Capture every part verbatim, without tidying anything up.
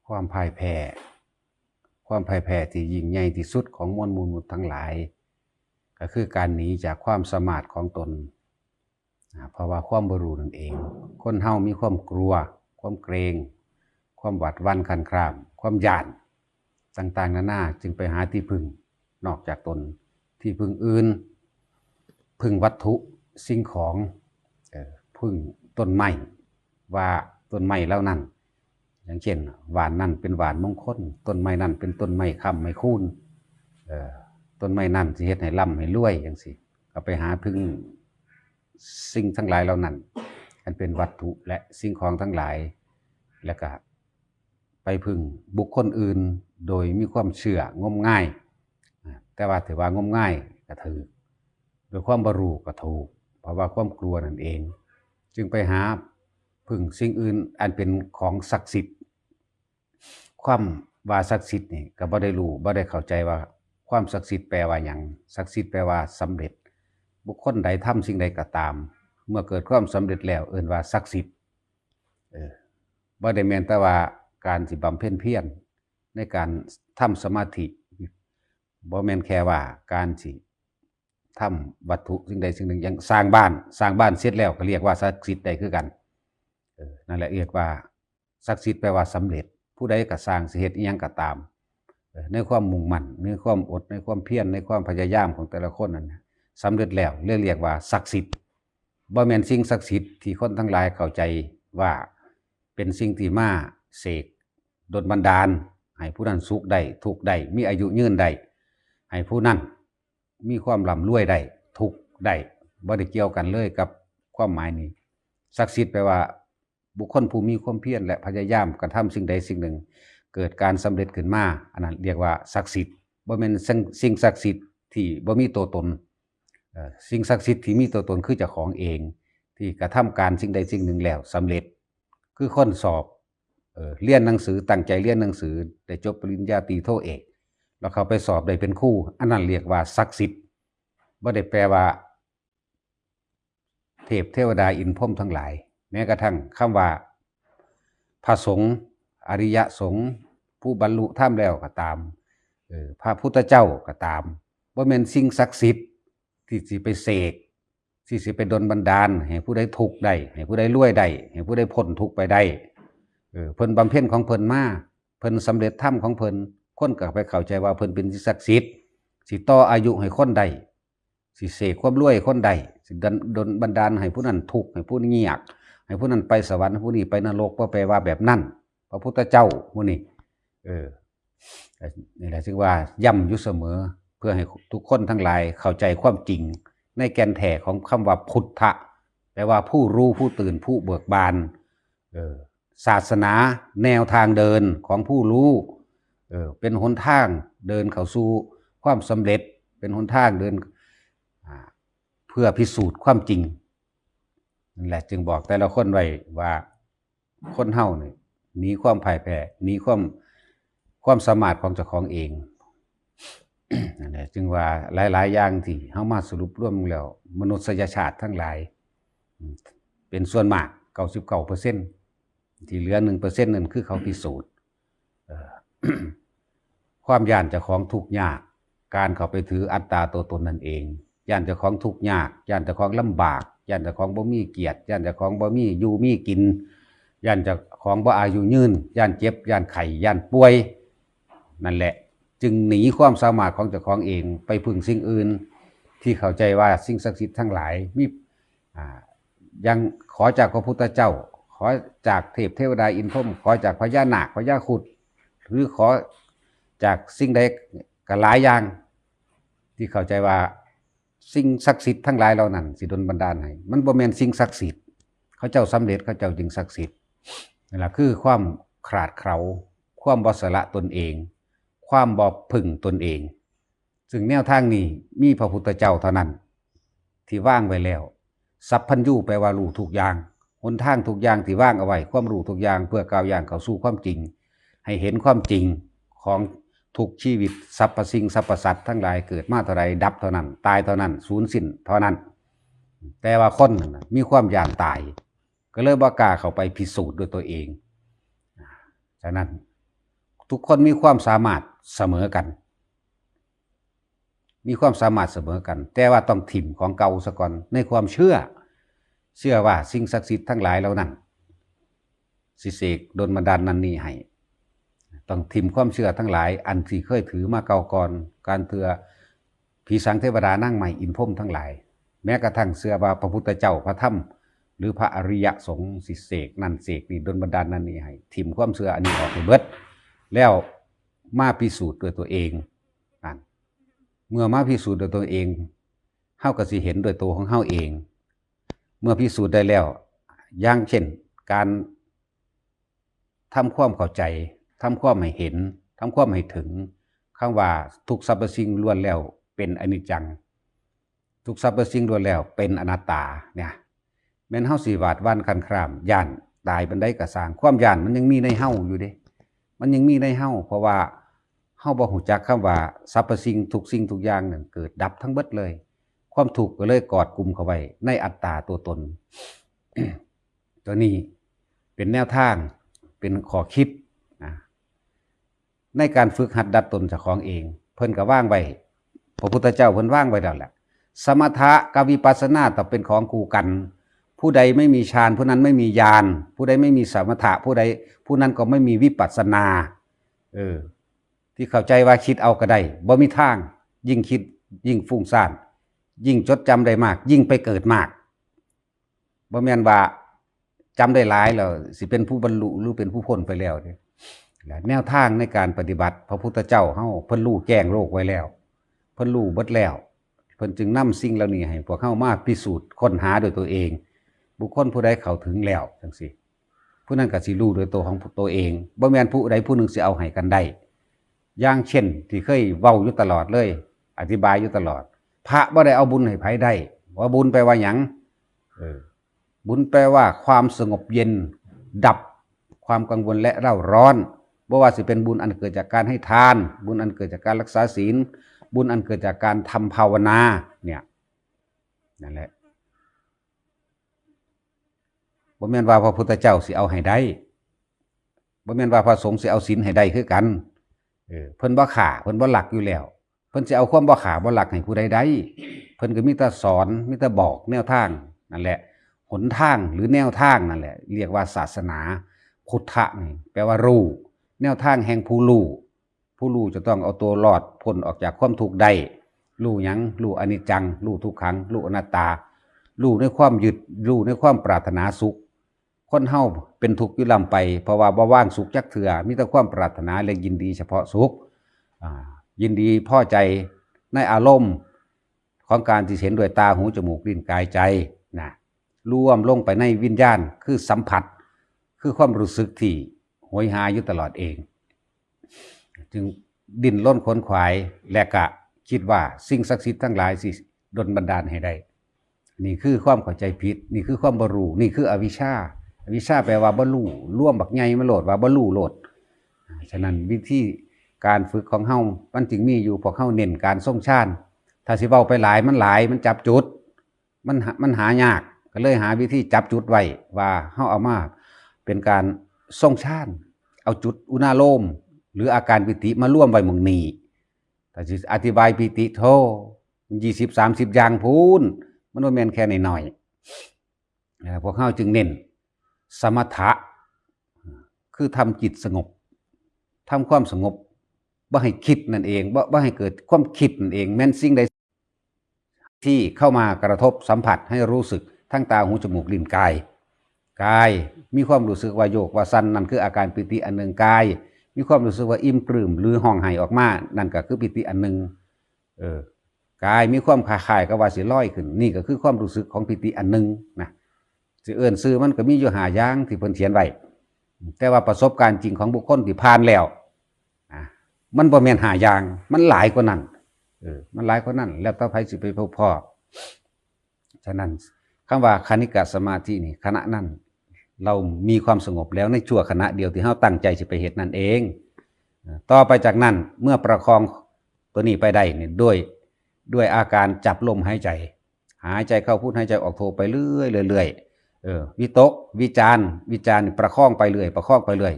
ความพ่ายแพ้ ความพ่ายแพ้ที่ยิ่งใหญ่ที่สุดของมวลมนุษย์ทั้งหลาย ก็คือการหนีจากความสามารถของตน อ่า เพราะว่าความบ่รู้นั่นเอง คนเฮามีความกลัว ความเกรง ความหวาดหวั่นคลานคลาม ความย้าน ต่างๆนานา จึงไปหาที่พึ่งนอกจากตน ที่พึ่งอื่น พึ่งวัตถุสิ่งของ เอ่อ พึ่งต้นไม้ ว่าต้นไม้เหล่านั้น อย่างเช่น หว่านนั่นเป็นหว่านมงคล ต้นไม้นั่นเป็นต้นไม้ค้ำไม้คูณ เอ่อ ต้นไม้นั่นสิเฮ็ดให้ร่ำให้รวยจังซี้ ก็ไปหาพึ่งสิ่งทั้งหลายเหล่านั้น อันเป็นวัตถุและสิ่งของทั้งหลาย แล้วก็ไปพึ่งบุคคลอื่น โดยมีความเชื่องมงาย อ่า แต่ว่าถือว่างมงายก็ถูก ด้วยความบ่รู้ก็ถูก เพราะว่าความกลัวนั่นเอง จึงไปหาพึ่งสิ่งอื่นอันเป็นของศักดิ์สิทธิ์ ความว่าศักดิ์สิทธิ์นี่ก็บ่ได้รู้ บ่ได้เข้าใจว่าความศักดิ์สิทธิ์แปลว่าหยัง ศักดิ์สิทธิ์แปลว่าสำเร็จ บุคคลใดทำสิ่งใดก็ตาม เมื่อเกิดความสำเร็จแล้วเอิ้นว่าศักดิ์สิทธิ์ เออ บ่ได้แม่นแต่ว่าการสิบำเพ็ญเพียรในการทำสมาธิ บ่แม่นแค่ว่าการสิทำวัตถุสิ่งใดสิ่งหนึ่ง อย่างสร้างบ้าน สร้างบ้านเสร็จแล้วก็เรียกว่าศักดิ์สิทธิ์ได้คือกัน เออ นั่นแหละเรียกว่าศักดิ์สิทธิ์ แปลว่าสำเร็จ ผู้ใดก็สร้างสิเฮ็ดอิหยังก็ตาม เออ ในความมุ่งมั่น ในความอด ในความเพียร ในความพยายามของแต่ละคนนั่นน่ะ สำเร็จแล้วเลยเรียกว่าศักดิ์สิทธิ์ บ่แม่นสิ่งศักดิ์สิทธิ์ที่คนทั้งหลายเข้าใจว่าเป็นสิ่งที่มาเสกดลบันดาล ให้ผู้นั้นสุขได้ ทุกข์ได้ มีอายุยืนได้ ให้ผู้นั้นมีความร่ำรวยได้ ทุกข์ได้ บ่ได้เกี่ยวกันเลยกับความหมายนี้ ศักดิ์สิทธิ์แปลว่า บุคคลผู้มีความเพียรและพยายามกระทำสิ่งใดสิ่งหนึ่ง เกิดการสำเร็จขึ้นมา อันนั้นเรียกว่าศักดิ์สิทธิ์ บ่แม่นสิ่ง สิ่งศักดิ์สิทธิ์ที่บ่มีตัวตน เอ่อ สิ่งศักดิ์สิทธิ์ที่มีตัวตนคือเจ้าของเอง ที่กระทำการสิ่งใดสิ่งหนึ่งแล้วสำเร็จ คือคนสอบ เอ่อ เรียนหนังสือ ตั้งใจเรียนหนังสือ ได้จบปริญญาตรีโทเอก แล้วเข้าไปสอบได้เป็นครู อันนั้นเรียกว่าศักดิ์สิทธิ์ บ่ได้แปลว่า เทพเทวดาอินทร์พรหมทั้งหลาย แม้กระทั่งคำว่าพระสงฆ์ อริยสงฆ์ ผู้บรรลุธรรมแล้วก็ตาม เออ พระพุทธเจ้าก็ตาม บ่แม่นสิ่งศักดิ์สิทธิ์ที่สิไปเสก ที่สิไปดลบันดาลให้ผู้ใดทุกข์ได้ ให้ผู้ใดรวยได้ ให้ผู้ใดพ้นทุกข์ไปได้ เออ เพิ่นบำเพ็ญของเพิ่นมา เพิ่นสำเร็จธรรมของเพิ่น คนก็ไปเข้าใจว่าเพิ่นเป็นสิ่งศักดิ์สิทธิ์ สิต่ออายุให้คนได้ สิเสกความรวยให้คนได้ สิดล ดลบันดาลให้ผู้นั้นทุกข์ ให้ผู้นี้ยาก ให้ผู้นั้นไปสวรรค์ ให้ผู้นี้ไปนรก บ่แปลว่าแบบนั้น พระพุทธเจ้าหมู่นี้ เออ นี่แหละจึงว่าย้ำอยู่เสมอ เพื่อให้ทุกคนทั้งหลายเข้าใจความจริง ในแก่นแท้ของคำว่าพุทธะ แปลว่าผู้รู้ ผู้ตื่น ผู้เบิกบาน เออ ศาสนา แนวทางเดินของผู้รู้ เออ เป็นหนทางเดินเข้าสู่ความสำเร็จ เป็นหนทางเดิน อ่า เพื่อพิสูจน์ความจริง นั่นแหละจึงบอกแต่ละคนไว้ว่า คนเฮานี่หนีความพ่ายแพ้ หนีความ ความสามารถของเจ้าของเอง นั่นแหละจึงว่าหลายๆอย่างที่เฮามาสรุปรวมแล้ว มนุษยชาติทั้งหลาย อืม เป็นส่วนมาก เก้าสิบเก้าเปอร์เซ็นต์ ที่เหลือ หนึ่งเปอร์เซ็นต์ นั่นคือเขาพิสูจน์ เอ่อ ความย้านเจ้าของทุกข์ยาก การเข้าไปถืออัตตาตัวตนนั่นเอง ย้านเจ้าของทุกข์ยาก ย้านเจ้าของลำบาก ย้านเจ้าของบ่มีเกียรติ ย้านเจ้าของบ่มีอยู่มีกิน ย้านเจ้าของบ่อายุยืน ย้านเจ็บ ย้านไข้ ย้านป่วย นั่นแหละ จึงหนีความสามารถของเจ้าของเอง ไปพึ่งสิ่งอื่น ที่เข้าใจว่าสิ่งศักดิ์สิทธิ์ทั้งหลายมี อ่า อย่างขอจากพระพุทธเจ้า ขอจากเทพเทวดาอินทร์พรหม ขอจากพญานาคพญาครุฑ หรือขอจากสิ่งใดก็หลายอย่าง ที่เข้าใจว่าสิ่งศักดิ์สิทธิ์ทั้งหลายเหล่านั้นสิดลบันดาลให้ มันบ่แม่นสิ่งศักดิ์สิทธิ์ เขาเจ้าสำเร็จ เขาเจ้าจึงศักดิ์สิทธิ์ นั่นแหละคือความขลาดเขลา ความบ่สละตนเอง ความบ่พึ่งตนเอง ซึ่งแนวทางนี้มีพระพุทธเจ้าเท่านั้นที่วางไว้แล้ว สัพพัญญูแปลว่ารู้ทุกอย่าง หนทางทุกอย่างที่วางเอาไว้ ความรู้ทุกอย่างเพื่อก้าวย่างเข้าสู่ความจริง ให้เห็นความจริงของทุกชีวิต สรรพสิ่งสรรพสัตว์ทั้งหลาย เกิดมาเท่าใดดับเท่านั้น ตายเท่านั้น สูญสิ้นเท่านั้น แต่ว่าคนนั่นน่ะมีความย้านตาย ก็เลยบ่กล้าเข้าไปพิสูจน์ด้วยตัวเอง ฉะนั้น ทุกคนมีความสามารถเสมอกัน มีความสามารถเสมอกัน แต่ว่าต้องถิ่มของเก่าซะก่อน ในความเชื่อ เชื่อว่าสิ่งศักดิ์สิทธิ์ทั้งหลายเหล่านั้น สิเสกดลบันดาลนั่นนี่ให้ ต้องถิ่มความเชื่อทั้งหลาย อันที่เคยถือมาเก่าก่อน การเชื่อผีสางเทวดานางไม้อินพรหมทั้งหลาย แม้กระทั่งเชื่อว่าพระพุทธเจ้าพระธรรม หรือพระอริยสงฆ์สิเสกนั่นเสกนี่ดลบันดาลนั่นนี่ให้ ถิ่มความเชื่ออันนี้ออกให้เบิด แล้วมาพิสูจน์ด้วยตัวเองนั่น เมื่อมาพิสูจน์ด้วยตัวเอง เฮาก็สิเห็นด้วยตัวของเฮาเอง เมื่อพิสูจน์ได้แล้ว อย่างเช่น การทำความเข้าใจ ทำความให้เห็น ทำความให้ถึง คำว่าทุกสรรพสิ่งล้วนแล้วเป็นอนิจจัง ทุกสรรพสิ่งล้วนแล้วเป็นอนัตตาเนี่ย แม่นเฮาสิหวาดหวั่นครั่นคราม ย้านตายปานใดก็ซ่าง ความย้านมันยังมีในเฮาอยู่เด้ มันยังมีในเฮา เพราะว่าเฮาบ่ฮู้จักคำว่าสรรพสิ่งทุกสิ่งทุกอย่างนั่นเกิดดับทั้งเบิดเลย ความทุกข์ก็เลยกอดกุมเข้าไว้ในอัตตาตัวตน ตัวนี้เป็นแนวทาง เป็นข้อคิดนะ ในการฝึกหัดดัดตนเจ้าของเอง เพิ่นก็วางไว้ พระพุทธเจ้าเพิ่นวางไว้แล้วแหละ สมถะกับวิปัสสนาต้องเป็นของคู่กัน ผู้ใดไม่มีฌาน ผู้นั้นไม่มีญาณ ผู้ใดไม่มีสมถะ ผู้ใด ผู้นั้นก็ไม่มีวิปัสสนา เออ ที่เข้าใจว่าคิดเอาก็ได้ บ่มีทาง ยิ่งคิด ยิ่งฟุ้งซ่าน ยิ่งจดจำได้มาก ยิ่งไปเกิดมาก บ่แม่นว่าจำได้หลายแล้วสิเป็นผู้บรรลุหรือเป็นผู้พ้นไปแล้วเด้ และแนวทางในการปฏิบัติ พระพุทธเจ้าเฮาเพิ่นรู้แจ้งโลกไว้แล้ว เพิ่นรู้เบิดแล้ว เพิ่นจึงนำสิ่งเหล่านี้ให้พวกเฮามาพิสูจน์ค้นหาด้วยตัวเอง บุคคลผู้ใดเข้าถึงแล้วจังซี่ ผู้นั้นก็สิรู้โดยตัวของตัวเอง บ่แม่นผู้ใดผู้หนึ่งสิเอาให้กันได้ อย่างเช่นที่เคยเว้าอยู่ตลอดเลย อธิบายอยู่ตลอด พระบ่ได้เอาบุญให้ไผได้ ว่าบุญแปลว่าหยัง เออ บุญแปลว่าความสงบเย็น ดับความกังวลและเร่าร้อน บ่ว่าสิเป็นบุญอันเกิดจากการให้ทาน บุญอันเกิดจากการรักษาศีล บุญอันเกิดจากการทำภาวนา เนี่ย นั่นแหละ บ่แม่นว่าพระพุทธเจ้าสิเอาให้ได้ บ่แม่นว่าพระสงฆ์สิเอาศีลให้ได้คือกัน เออ เพิ่นบ่ฆ่า เพิ่นบ่ลักอยู่แล้ว เพิ่นสิเอาความบ่ฆ่าบ่ลักให้ผู้ใดได้ เพิ่นก็มีแต่สอน มีแต่บอกแนวทาง นั่นแหละ หนทางหรือแนวทางนั่นแหละ เรียกว่าศาสนา พุทธะนี่แปลว่ารู้ แนวทางแห่งผู้รู้ ผู้รู้จะต้องเอาตัวรอดพ้นออกจากความทุกข์ได้ รู้หยัง รู้อนิจจัง รู้ทุกขัง รู้อนัตตา รู้ในความยึด รู้ในความปรารถนาสุข คนเฮาเป็นทุกข์อยู่ล้ำไป เพราะว่าบ่วางสุขจักเทื่อ มีแต่ความปรารถนาและยินดีเฉพาะสุข อ่า ยินดีพอใจในอารมณ์ของการที่เห็นด้วยตา หู จมูก ลิ้น กาย ใจ นะ รวมลงไปในวิญญาณ คือสัมผัส คือความรู้สึกที่โหยหาอยู่ตลอดเอง จึงดิ้นรนขวนขวาย และกะคิดว่าสิ่งศักดิ์สิทธิ์ทั้งหลายสิดลบันดาลให้ได้ นี่คือความเข้าใจผิด นี่คือความบ่รู้ นี่คืออวิชชา อวิชชาแปลว่าบ่รู้ รวมบักใหญ่มาโลดว่าบ่รู้โลด ฉะนั้นวิธีการฝึกของเฮามันจึงมีอยู่ พวกเฮาเน้นการทรงฌาน ถ้าสิเว้าไปหลายมันหลาย มันจับจุด มันหา มันหายาก ก็เลยหาวิธีจับจุดไว้ ว่าเฮาเอามาเป็นการทรงฌาน เอาจุดอุณาโลม หรืออาการปีติมารวมไว้หม่องนี้ ถ้าสิอธิบายปีติ โธ่ มันยี่สิบสามสิบอย่างพู้น มันบ่แม่นแค่น้อยๆ เอ่อ พวกเฮาจึงเน้นสมถะ คือทำจิตสงบ ทำความสงบ บ่ให้คิดนั่นเอง บ่ บ่ให้เกิดความคิดนั่นเอง แม้นสิ่งใดที่เข้ามากระทบสัมผัสให้รู้สึกทั้งตา หู จมูก ลิ้น กาย กายมีความรู้สึกว่าโยกว่าสั่น นั่นคืออาการปีติอันหนึ่ง กายมีความรู้สึกว่าอิ่มปลื้มหรือฮ้องไห้ออกมา นั่นก็คือปีติอันหนึ่ง เออ กายมีความคล้ายๆกับว่าสิลอยขึ้น นี่ก็คือความรู้สึกของปีติอันหนึ่งนะ สิเอิ้นชื่อมันก็มีอยู่ห้าอย่างที่เพิ่นเขียนไว้ แต่ว่าประสบการณ์จริงของบุคคลที่ผ่านแล้ว อ่ะ มันบ่แม่นห้าอย่าง มันหลายกว่านั้น เออ มันหลายกว่านั้น แล้วแต่ไผสิไปพบพ้อ ฉะนั้นคำว่าคณิกะสมาธินี่ ขณะนั้นเรามีความสงบแล้วในชั่วขณะเดียวที่เฮาตั้งใจสิไปเฮ็ดนั่นเอง ต่อไปจากนั้นเมื่อประคองตัวนี้ไปได้นี่ ด้วย ด้วยอาการจับลมหายใจ หายใจเข้าพุท หายใจออกโทไปเรื่อยๆ เรื่อยๆ เออ วิตก วิจาร วิจารนี่ประคองไปเรื่อย ประคองไปเรื่อย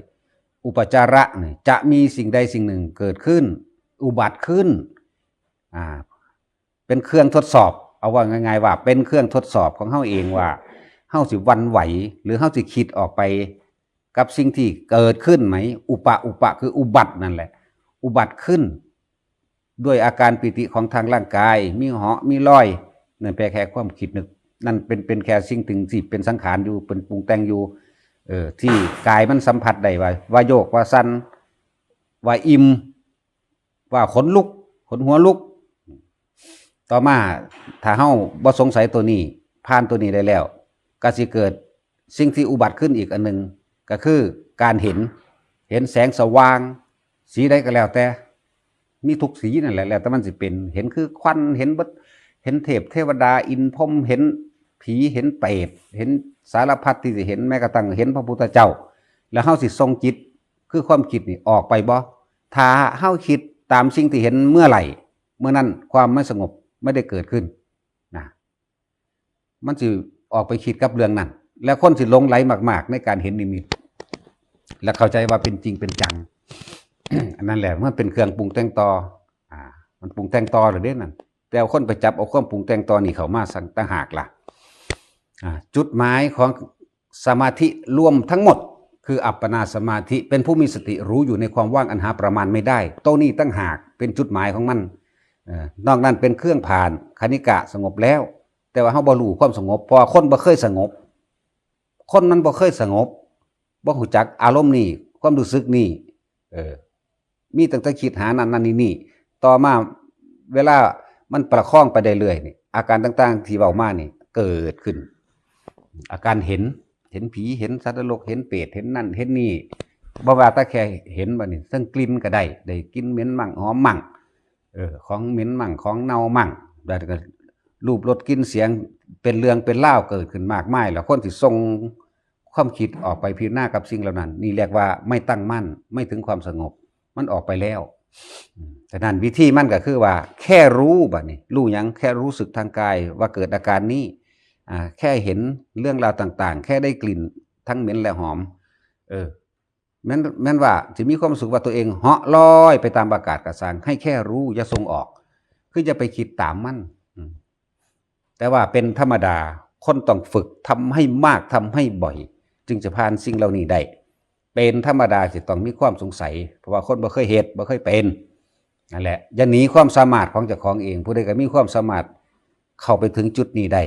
อุปจาระเนี่ยจะมีสิ่งใดสิ่งหนึ่งเกิดขึ้น อุบัติขึ้น อ่า เป็นเครื่องทดสอบ เอาว่าง่ายๆว่าเป็นเครื่องทดสอบของเฮาเองว่าเฮาสิหวั่นไหว หรือเฮาสิคิดออกไปกับสิ่งที่เกิดขึ้นไหม อุปะ อุปะคืออุบัตินั่นแหละ อุบัติขึ้น ด้วยอาการปีติของทางร่างกาย มีเหาะมีลอย นั่นแปลแค่ความคิดนึก นั่นเป็นเป็นแค่สิ่งถึงที่เป็นสังขารอยู่ เป็นปรุงแต่งอยู่ เออ ที่กายมันสัมผัสได้ว่า ว่าโยก ว่าสั่น ว่าอิ่ม ว่าขนลุก ขนหัวลุก ต่อมาถ้าเฮาบ่สงสัยตัวนี้ ผ่านตัวนี้ได้แล้ว ก็สิเกิดสิ่งที่อุบัติขึ้นอีกอันหนึ่ง ก็คือการเห็น เห็นแสงสว่าง สีใดก็แล้วแต่ มีทุกสีนั่นแหละ แล้วแต่มันสิเป็น เห็นคือควัน เห็นเบิด เห็นเทพเทวดา อินทร์พรหม เห็นผี เห็นเปรต เห็นสารพัดที่สิเห็น แม้กระทั่งเห็นพระพุทธเจ้า แล้วเฮาสิส่งจิต คือความคิดนี่ออกไปบ่ ถ้าเฮาคิดตามสิ่งที่เห็นเมื่อไหร่ เมื่อนั้นความไม่สงบไม่ได้เกิดขึ้นนะ มันสิออกไปคิดกับเรื่องนั้น แล้วคนสิหลงไหลมากๆ ในการเห็นนิมิต และเข้าใจว่าเป็นจริงเป็นจัง อันนั้นแหละมันเป็นเครื่องปรุงแต่งต่อ อ่า มันปรุงแต่งต่อหรือเด้นั่น แต่เอาคนไปจับเอาความปรุงแต่งต่อนี่เข้ามาสั่งต่างหากล่ะ อ่า จุดหมายของสมาธิรวมทั้งหมด คืออัปปนาสมาธิ เป็นผู้มีสติรู้อยู่ในความว่างอันหาประมาณไม่ได้ โตนี้ตั้งหากเป็นจุดหมายของมัน เอ่อนอกนั้นเป็นเครื่องผ่าน คณิกะสงบแล้ว แต่ว่าเฮาบ่รู้ความสงบ เพราะว่าคนบ่เคยสงบ คนมันบ่เคยสงบ บ่รู้จักอารมณ์นี่ ความรู้สึกนี่ เออ มีตั้งแต่คิดหานั่นนั่นนี่นี่ ต่อมาเวลามันประคองไปได้เรื่อยนี่ อาการต่างๆที่เว้ามานี่เกิดขึ้น อาการเห็น เห็นผี เห็นสัตว์นรก เห็นเปรต เห็นนั่น เห็นนี่ บ่ว่าแต่แค่เห็นบัดนี้ ทั้งกลิ่นก็ได้ ได้กลิ่นเหม็นมั่ง หอมมั่ง เออ ของเหม็นมั่ง ของเน่ามั่ง แล้วก็รูปรสกลิ่นเสียง เป็นเรื่องเป็นราวเกิดขึ้นมากมาย แล้วคนสิส่งความคิดออกไปพิจารณากับสิ่งเหล่านั้น นี่เรียกว่าไม่ตั้งมั่น ไม่ถึงความสงบ มันออกไปแล้ว อืม ฉะนั้นวิธีมันก็คือว่าแค่รู้บัดนี้ รู้หยัง แค่รู้สึกทางกายว่าเกิดอาการนี้ อ่า แค่เห็นเรื่องราวต่างๆ แค่ได้กลิ่นทั้งเหม็นและหอม เออ แม่น แม่นว่าสิมีความรู้สึกว่าตัวเองเหาะลอยไปตามอากาศกะซัง ให้แค่รู้ อย่าส่งออก คืออย่าไปคิดตามมัน อืม แต่ว่าเป็นธรรมดา คนต้องฝึก ทำให้มาก ทำให้บ่อย จึงจะผ่านสิ่งเหล่านี้ได้ เป็นธรรมดาสิต้องมีความสงสัย เพราะว่าคนบ่เคยเฮ็ด บ่เคยเป็น นั่นแหละ อย่าหนีความสามารถของเจ้าของเอง ผู้ใดก็มีความสามารถเข้าไปถึงจุดนี้ได้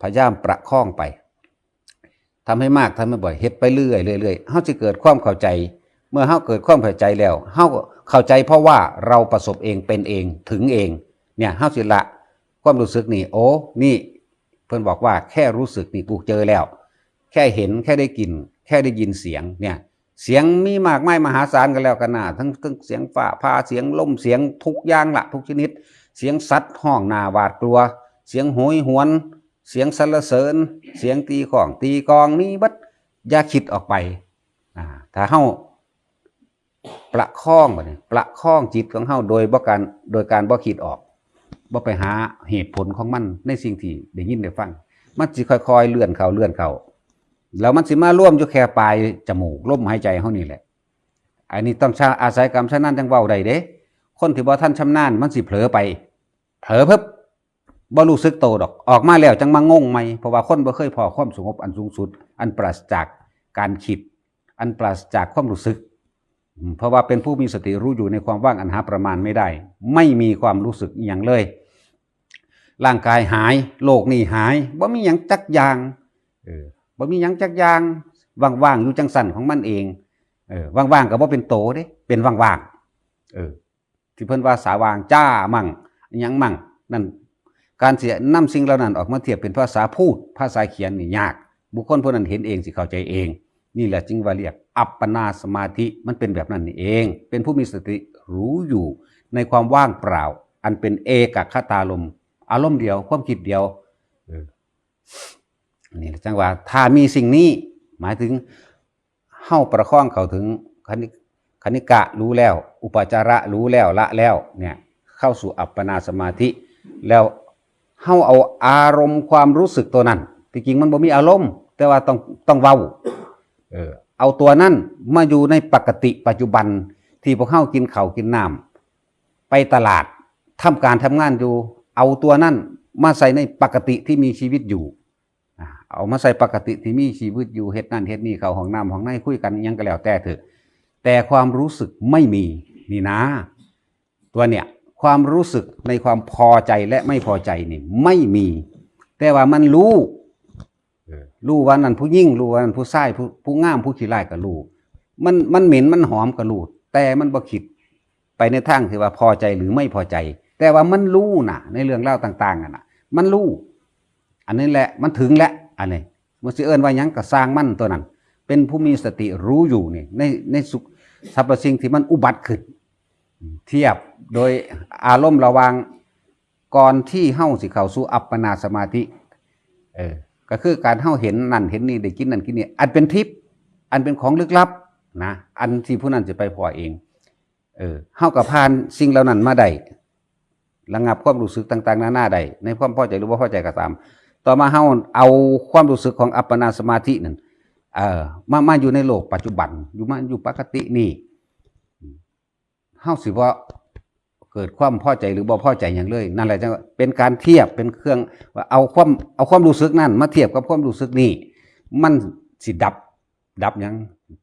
พยายามประคองไป ทำให้มาก ทำให้บ่อย เฮ็ดไปเรื่อยๆ เรื่อยๆ เฮาสิเกิดความเข้าใจ เมื่อเฮาเกิดความเข้าใจแล้ว เฮาก็เข้าใจเพราะว่าเราประสบเอง เป็นเอง ถึงเอง เนี่ย เฮาสิละความรู้สึกนี่ โอ้ นี่ เพิ่นบอกว่าแค่รู้สึกนี่กูเจอแล้ว แค่เห็น แค่ได้กลิ่น แค่ได้ยินเสียง เนี่ย เสียงมีมากมายมหาศาลกันแล้วกันนะ ทั้ง ทั้งเสียงฟ้าผ่า เสียงลม เสียงทุกอย่างละ ทุกชนิด เสียงสัตว์ฮ้องน่าหวาดกลัว เสียงโหยหวน เสียงสรรเสริญ เสียงตีข้องตีกลอง มีเบิด อย่าคิดออกไป อ่า ถ้าเฮาประคองบัดนี้ ประคองจิตของเฮาโดยบ่การ โดยการบ่คิดออก บ่ไปหาเหตุผลของมันในสิ่งที่ได้ยินได้ฟัง มันสิค่อยๆ เลื่อนเข้า เลื่อนเข้า แล้วมันสิมารวมอยู่แค่ปลายจมูก ลมหายใจเฮานี่แหละ อันนี้ต้องใช้ อาศัยความชำนาญจั่งเว้าได้เด้ คนที่บ่ทันชำนาญมันสิเผลอไป เผลอเพิบ บ่รู้สึกโตดอก ออกมาแล้วจั่งมางงใหม่ เพราะว่าคนบ่เคยพ้อความสงบอันสูงสุด อันปราศจากการคิด อันปราศจากความรู้สึก อืม เพราะว่าเป็นผู้มีสติรู้อยู่ในความว่างอันหาประมาณไม่ได้ ไม่มีความรู้สึกอิหยังเลย ร่างกายหาย โลกนี้หาย บ่มีหยังจักอย่าง เออ บ่มีหยังจักอย่าง ว่างๆ อยู่จั่งซั่นของมันเอง เออ ว่างๆ ก็บ่เป็นโตเด้ เป็นว่างๆ เออ ที่เพิ่นว่าสาว่างจ้ามั่ง อิหยังมั่ง นั่น การสินำสิ่งเหล่านั้นออกมาเทียบเป็นภาษาพูด ภาษาเขียนนี่ยาก บุคคลผู้นั้นเห็นเองสิเข้าใจเอง นี่แหละจึงว่าเรียกอัปปนาสมาธิ มันเป็นแบบนั้นนี่เอง เป็นผู้มีสติรู้อยู่ในความว่างเปล่า อันเป็นเอกคตารมณ์ อารมณ์เดียว ความคิดเดียว เออ นี่แหละจั่งว่าถ้ามีสิ่งนี้ หมายถึงเฮาประคองเข้าถึงคณิ- คณิกะรู้แล้ว อุปจาระรู้แล้ว ละแล้ว เนี่ย เข้าสู่อัปปนาสมาธิ แล้วเฮาเอาอารมณ์ความรู้สึกตัวนั้น ที่จริงมันบ่มีอารมณ์ แต่ว่าต้อง ต้องเว้า เออ เอาตัวนั้นมาอยู่ในปกติปัจจุบัน ที่พวกเฮากินข้าวกินน้ำ ไปตลาด ทำการทำงานอยู่ เอาตัวนั้นมาใส่ในปกติที่มีชีวิตอยู่ อ่า เอามาใส่ปกติที่มีชีวิตอยู่ เฮ็ดนั่นเฮ็ดนี่ เข้าห้องน้ำห้องใน คุยกันหยังก็แล้วแต่เถอะ แต่ความรู้สึกไม่มี นี่นะ ตัวเนี่ย ความรู้สึกในความพอใจและไม่พอใจนี่ไม่มี แต่ว่ามันรู้ เออ รู้ว่านั่นผู้หญิง รู้ว่านั่นผู้ชาย ผู้ ผู้งาม ผู้ขี้ร้ายก็รู้ มัน มันเหม็น มันหอมก็รู้ แต่มันบ่คิดไปในทางที่ว่าพอใจหรือไม่พอใจ แต่ว่ามันรู้น่ะ ในเรื่องราวต่างๆอะน่ะ มันรู้ อันนี้แหละ มันถึงแล้ว อันนี้ มันสิเอิ้นว่าหยังก็ซ่างมัน ตัวนั้น เป็นผู้มีสติรู้อยู่นี่ ใน ในสุข สรรพสิ่งที่มันอุบัติขึ้น เทียบโดยอารมณ์ระหว่างก่อนที่เฮาสิเข้าสู่อัปปนาสมาธิ เออ ก็คือการเฮาเห็นนั่นเห็นนี่ ได้กินนั่นกินนี่ อันเป็นทิพย์ อันเป็นของลึกลับนะ อันที่ผู้นั้นสิไปพ้อเอง เออ เฮาก็ผ่านสิ่งเหล่านั้นมาได้ ระงับความรู้สึกต่างๆนานาได้ ในความพอใจหรือบ่พอใจก็ตาม ต่อมาเฮาเอาความรู้สึกของอัปปนาสมาธินั่น เอ่อ มา มาอยู่ในโลกปัจจุบัน อยู่ มาอยู่ปกตินี่ เฮาสิบ่เกิดความพอใจหรือบ่พอใจหยังเลย นั่นแหละจั่งว่าเป็นการเทียบ เป็นเครื่องว่าเอาความ เอาความรู้สึกนั่นมาเทียบกับความรู้สึกนี่ มันสิดับ ดับหยัง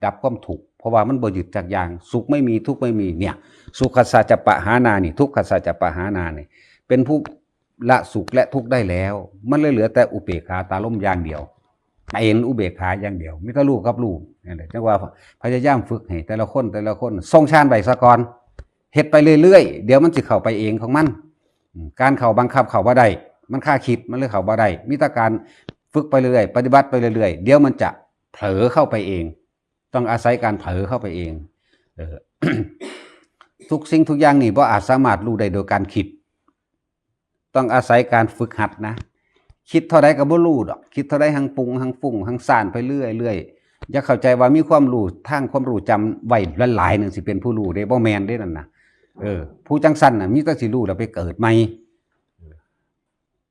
ดับความทุกข์ เพราะว่ามันบ่ยึดจักอย่าง สุขไม่มี ทุกข์ไม่มี เนี่ย สุขัสสะจะปะหานานี่ ทุกขัสสะจะปะหานานี่ เป็นผู้ละสุขและทุกข์ได้แล้ว มันเลยเหลือแต่อุเบกขาตาลมอย่างเดียว เป็นอุเบกขาอย่างเดียว มีแต่รู้กับรู้ นั่นแหละจั่งว่าพยายามฝึกให้แต่ละคน แต่ละคนทรงฌานไว้ซะก่อน เฮ็ดไปเรื่อยๆ เดี๋ยวมันสิเข้าไปเองของมัน อืม การเข้าบังคับเข้าบ่ได้ มันคาคิด มันเลยเข้าบ่ได้ มีแต่การฝึกไปเรื่อยๆ ปฏิบัติไปเรื่อยๆ เดี๋ยวมันจะเผลอเข้าไปเอง ต้องอาศัยการเผลอเข้าไปเอง เออ ทุกสิ่งทุกอย่างนี่บ่อาจสามารถรู้ได้โดยการคิด ต้องอาศัยการฝึกหัดนะ คิดเท่าใดก็บ่รู้ดอก คิดเท่าใดหังปรุงหังฟุ้งหังซ่านไปเรื่อยๆ อย่าเข้าใจว่ามีความรู้ทางความรู้จำไว้หลายๆ นั่นสิเป็นผู้รู้เด้ บ่แม่นเด้นั่นนะ เออ ผู้จั่งซั่นน่ะ มีแต่สิรู้แล้วไปเกิดใหม่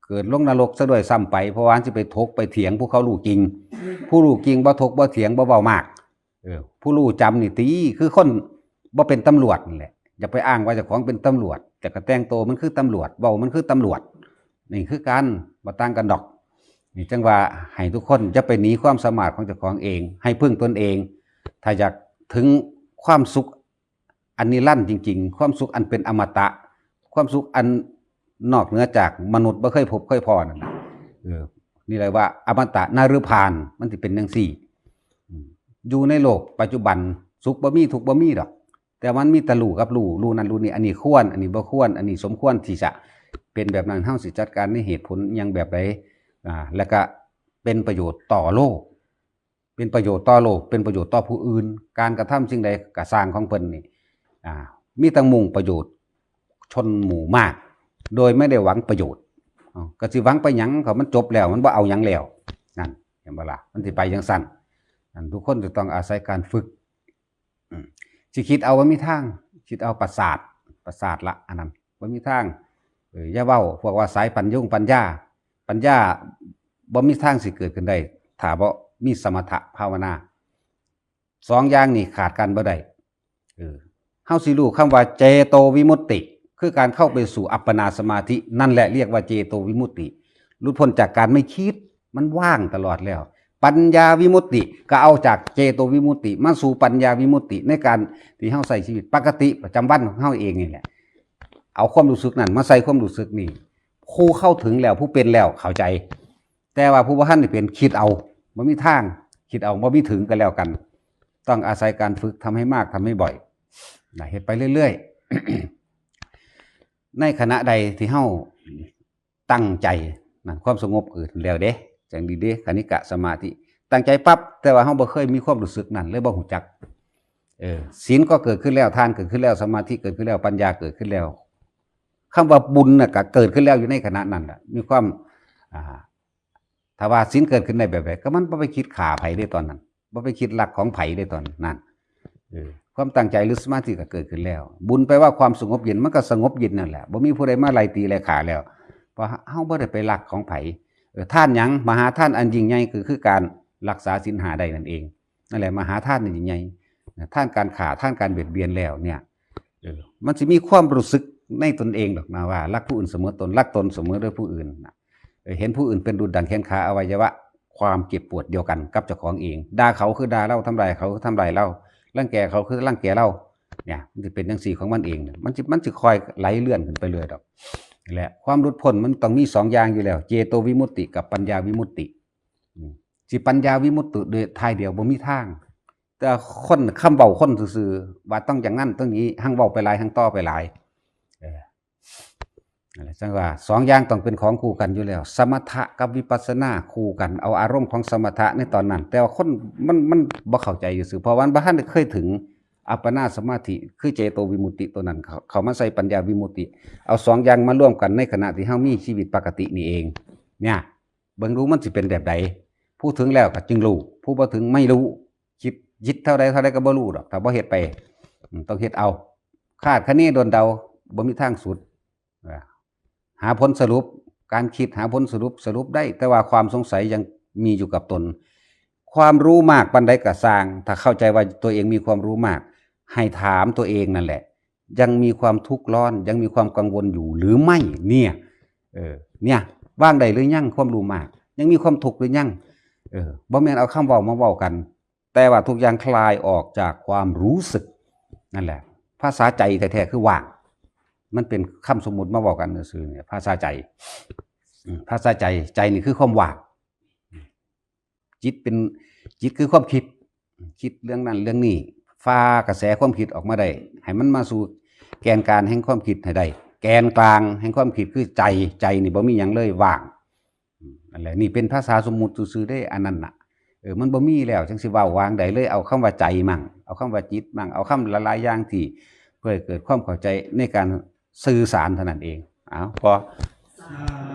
เกิดลงนรกซะด้วยซ้ำไป เพราะว่าสิไปถกไปเถียงผู้เขารู้จริง ผู้รู้จริงบ่ถกบ่เถียงบ่เว้ามาก เออ ผู้รู้จำนี่ติ คือคนบ่เป็นตำรวจนี่แหละ อย่าไปอ้างว่าเจ้าของเป็นตำรวจ แต่ก็แต่งตัวมันคือตำรวจ เว้ามันคือตำรวจ นี่คือกัน บ่ต่างกันดอก นี่จั่งว่าให้ทุกคนอย่าไปหนีความสามารถของเจ้าของเอง ให้พึ่งตนเอง ถ้าอยากถึงความสุขอันนิรันดร์จริงๆ ความสุขอันเป็นอมตะ ความสุขอันนอกเหนือจากมนุษย์บ่เคยพบเคยพ้อนั่นน่ะ เออ นี่แหละว่าอมตะนฤพาน มันสิเป็นจั่งซี้ อืม อยู่ในโลกปัจจุบัน สุขบ่มี ทุกข์บ่มีดอก แต่มันมีแต่รู้กับรู้ รู้นั่นรู้นี่ อันนี้ควร อันนี้บ่ควร อันนี้สมควรที่จะเป็นแบบนั้น เฮาสิจัดการในเหตุผลอิหยังแบบใด อ่า แล้วก็เป็นประโยชน์ต่อโลก เป็นประโยชน์ต่อโลก เป็นประโยชน์ต่อผู้อื่น การกระทำสิ่งใดก็ซ่างของเพิ่นนี่ อ่า มีแต่มุ่งประโยชน์ชนหมู่มาก โดยไม่ได้หวังประโยชน์ เอ้า ก็สิหวังไปหยัง ก็มันจบแล้ว มันบ่เอาหยังแล้ว นั่น เห็นบ่ล่ะ มันสิไปจั่งซั่น นั่น ทุกคนจะต้องอาศัยการฝึก อืม สิคิดเอาบ่มีทาง คิดเอาประสาท ประสาทละ อันนั้นบ่มีทาง เออ อย่าเว้าพวกว่าสายปัญญงปัญญา ปัญญาบ่มีทางสิเกิดขึ้นได้ ถ้าบ่มีสมถะภาวนา สองอย่างนี้ขาดกันบ่ได้ เออ เฮาสิรู้คำว่าเจโตวิมุตติ คือการเข้าไปสู่อัปปนาสมาธิ นั่นแหละเรียกว่าเจโตวิมุตติ หลุดพ้นจากการไม่คิด มันว่างตลอดแล้ว ปัญญาวิมุตติก็เอาจากเจโตวิมุตติ มาสู่ปัญญาวิมุตติ ในการที่เฮาใช้ชีวิตปกติประจำวันของเฮาเองนี่แหละ เอาความรู้สึกนั่นมาใส่ความรู้สึกนี่ ผู้เข้าถึงแล้ว ผู้เป็นแล้วเข้าใจ แต่ว่าผู้บ่ทันได้เป็นคิดเอา บ่มีทาง คิดเอา บ่มีถึงก็แล้วกัน ต้องอาศัยการฝึก ทำให้มาก ทำให้บ่อย นะ เฮ็ดไปเรื่อยๆ ในขณะใดที่เฮาตั้งใจ นั่น ความสงบเกิดแล้วเด้ จั่งดีเด้ คณิกะสมาธิ ตั้งใจปั๊บ แต่ว่าเฮาบ่เคยมีความรู้สึกนั่น เลยบ่ฮู้จัก เออ ศีลก็เกิดขึ้นแล้ว ทานเกิดขึ้นแล้ว สมาธิเกิดขึ้นแล้ว ปัญญาเกิดขึ้นแล้ว คำว่าบุญน่ะก็เกิดขึ้นแล้วอยู่ในขณะนั้นน่ะ มีความ อ่า ถ้าว่าศีลเกิดขึ้นได้แบบใด ก็มันบ่ไปคิดฆ่าไผเด้ตอนนั้น บ่ไปคิดลักของไผเด้ตอนนั้น เออ ความตั้งใจหรือสมาธิก็เกิดขึ้นแล้ว บุญแปลว่าความสงบเย็น มันก็สงบเย็นนั่นแหละ บ่มีผู้ใดมาไล่ตีไล่ฆ่าแล้ว เพราะเฮาบ่ได้ไปลักของไผ เออ ทานหยัง มหาทานอันยิ่งใหญ่ก็คือการรักษาศีลห้าได้นั่นเอง นั่นแหละ มหาทานนี่ใหญ่นะ ทานการฆ่า ทานการเบียดเบียนแล้วเนี่ย เออ มันสิมีความรู้สึกในตนเองดอกนะว่า รักผู้อื่นเสมอตน รักตนเสมอด้วยผู้อื่นนะเออ เห็นผู้อื่นเป็นดุจดั่งแขนขาอวัยวะ ความเจ็บปวดเดียวกันกับเจ้าของเอง ด่าเขาคือด่าเรา ทำลายเขาคือทำลายเรา รังแกเขาคือรังแกเรา เนี่ย มันจะเป็นจังซี่ของมันเองนะ มันสิ มันสิค่อยไหลเลื่อนขึ้นไปเลยดอก และความหลุดพ้นมันต้องมีสองอย่างอยู่แล้ว เจโตวิมุตติกับปัญญาวิมุตติ อืม สิปัญญาวิมุตติโดยทางเดียวบ่มีทาง แต่คน คำเว้าคนซื่อๆ ว่าต้องอย่างนั้นต้องอย่างนี้ หั่งเว้าไปหลาย หั่งต่อไปหลาย เออ นั่นแหละ จั่งว่าสองอย่างต้องเป็นของคู่กันอยู่แล้ว สมถะกับวิปัสสนาคู่กัน เอาอารมณ์ของสมถะในตอนนั้น แต่ว่าคนมัน มันบ่เข้าใจซื่อๆ เพราะว่ามันบ่ทันได้เคยถึงอัปปนาสมาธิ คือเจโตวิมุตติตัวนั้น เขา เขามาใส่ปัญญาวิมุตติ เอาสองอย่างมารวมกันในขณะที่เฮามีชีวิตปกตินี่เอง เนี่ย เบิ่งดูมันสิเป็นแบบใด ผู้ถึงแล้วก็จึงรู้ ผู้บ่ถึงไม่รู้ คิด คิดเท่าใดเท่าใดก็บ่รู้ดอก ถ้าบ่เฮ็ดไป อืม ต้องเฮ็ดเอา คาดคะเนโดนเดา บ่มีทางสุด อ่า หาผลสรุป การคิดหาผลสรุป สรุปได้ แต่ว่าความสงสัยยังมีอยู่กับตน ความรู้มากปานใดก็ซ่าง ถ้าเข้าใจว่าตัวเองมีความรู้มาก ให้ถามตัวเองนั่นแหละ ยังมีความทุกข์ร้อน ยังมีความกังวลอยู่หรือไม่ เนี่ย เออ เนี่ย วางได้หรือยัง ความรู้มาก ยังมีความทุกข์หรือยัง เออ บ่แม่นเอาคำเว้ามาเว้ากัน แต่ว่าทุกอย่างคลายออกจากความรู้สึก นั่นแหละ ภาษาใจแท้ๆ คือว่าง มันเป็นคำสมมุติมาเว้ากันซื่อๆ เนี่ย ภาษาใจ อืม ภาษาใจ ใจนี่คือความว่าง จิตเป็น จิตคือความคิด คิดเรื่องนั้นเรื่องนี้ พากระแสความคิดออกมาได้ ให้มันมาสู่แกนกลางแห่งความคิดให้ได้ แกนกลางแห่งความคิดคือใจ ใจนี่บ่มีหยังเลย ว่าง อืม นั่นแหละ นี่เป็นภาษาสมมุติซื่อๆ เด้ อันนั้นน่ะ เออ มันบ่มีแล้ว จั่งสิเว้าว่าจั่งใดเลย เอาคำว่าใจมั่ง เอาคำว่าจิตมั่ง เอาคำหลายๆ อย่างที่เพื่อให้เกิดความเข้าใจในการสื่อสารเท่านั้นเอง เอา พอ สา